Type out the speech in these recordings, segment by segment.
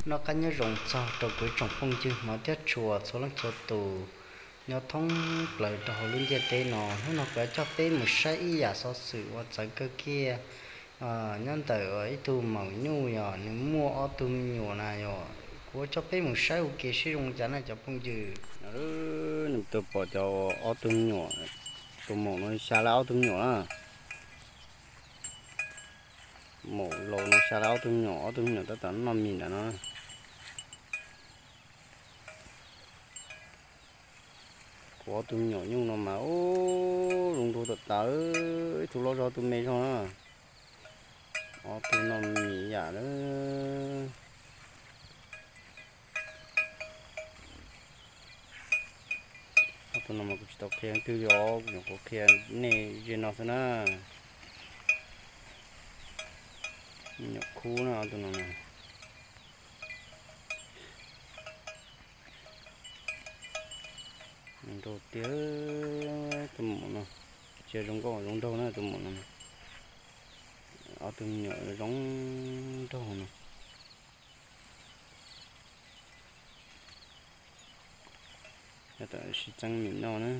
Noj qab nyob zoo txog rau kuv ib tsoom phooj ywg hmov thiab tshua txhua leej txhua tus nyob thoob plaws rau hauv lub ntiaj teb no. Hnub no kuv yuav coj peb mus saib ib yam xov xwm uas txawv kawg kiag nyob ntawm ib tug maum nyuj yog nws muaj ob tug me nyuam na yog. Kuv yuav coj peb mus saib ua ke seb zoo li cas na cov phooj ywg. Nws tau pom cov ob tug me nyuam, tus maum no xya lawv ob tug me nyuam na. Maum laus no xya lawv ob tug me nyuam, ob tug me nyuam tab tom noj mis ntawm no. Kuv ob tug me nyuam nyuj no mas ub, zoo nraug tas tas, ib tug loj zog tus me zog na. Ob tug noj mis yam lawm. Ob tug no mas kuv tsis tau qhia leej twg yog, kuv nyuam qhuav qhia nej ze no xwb na. Me nyuam khub na ob tug no na. Nraug tiag tus maum no, cia zoo nkauj zoo nraug na tus maum no. Ob tug me nyuam zoo nraug no. Tam sib txeeb mis noj na.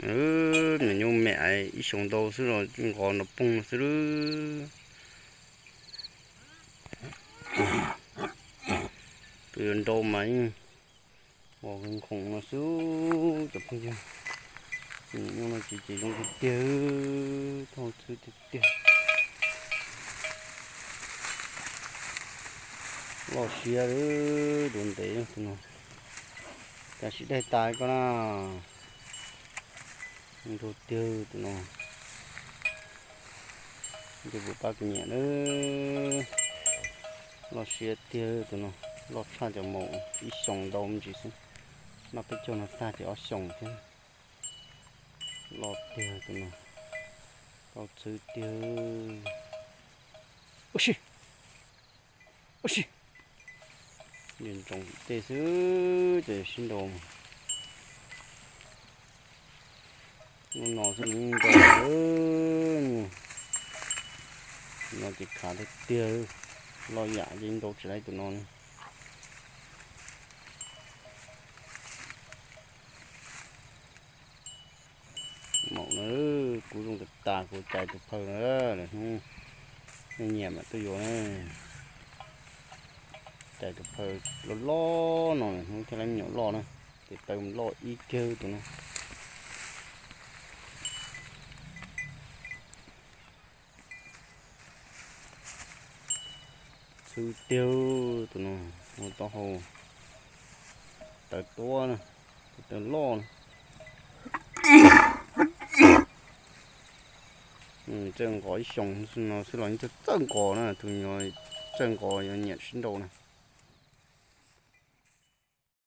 Nyuam nyuj me ib xyoos ntau xwb los nqos nrov poog xwb lub. Tus yuav nrau mas yeej ua khoom no xwb cov phooj ywg. Nyuam nyuj no tsis ces zoo tiag tiag, thauj txhwb tiag tiag. Loj siab lawm, dua ntev tus no. Cas sim daig tas koj na. Nraug tiag tus no. Ntsej muag pab kuv nyiam lawm. Loj siab tiag tus no, loj tshaj cov maum ib xyoos ntau me ntsis xwb. Noj peb caug no tag ces ob xyoos thiab. Loj tiag tus no, tau txhwb tiag. Ua si, ua si. Ntsoov tej xwb ces sib nrau. Lub no xwb nws yeej nrau. No ces khav tiag tiag, loj yam ces nrau tsis laib tus no. Maum na, kub zoo tas tas, kuv cais tus phaw na, lwm hnub nej nyiam mam tuaj yuav na. Cais tus phaw loj loj no, lwm hnub thiaj laib me nyuam loj na. Tes taw loj ib kiag tus no. Txhwb tiag tus no, ua taub hau tawv tuab na, tes taw loj na. Txawj nqos ib xyoos no xwb los yeej txawj nqos na, tus nyuam txawj nqos yuav nyiam sib nrau na.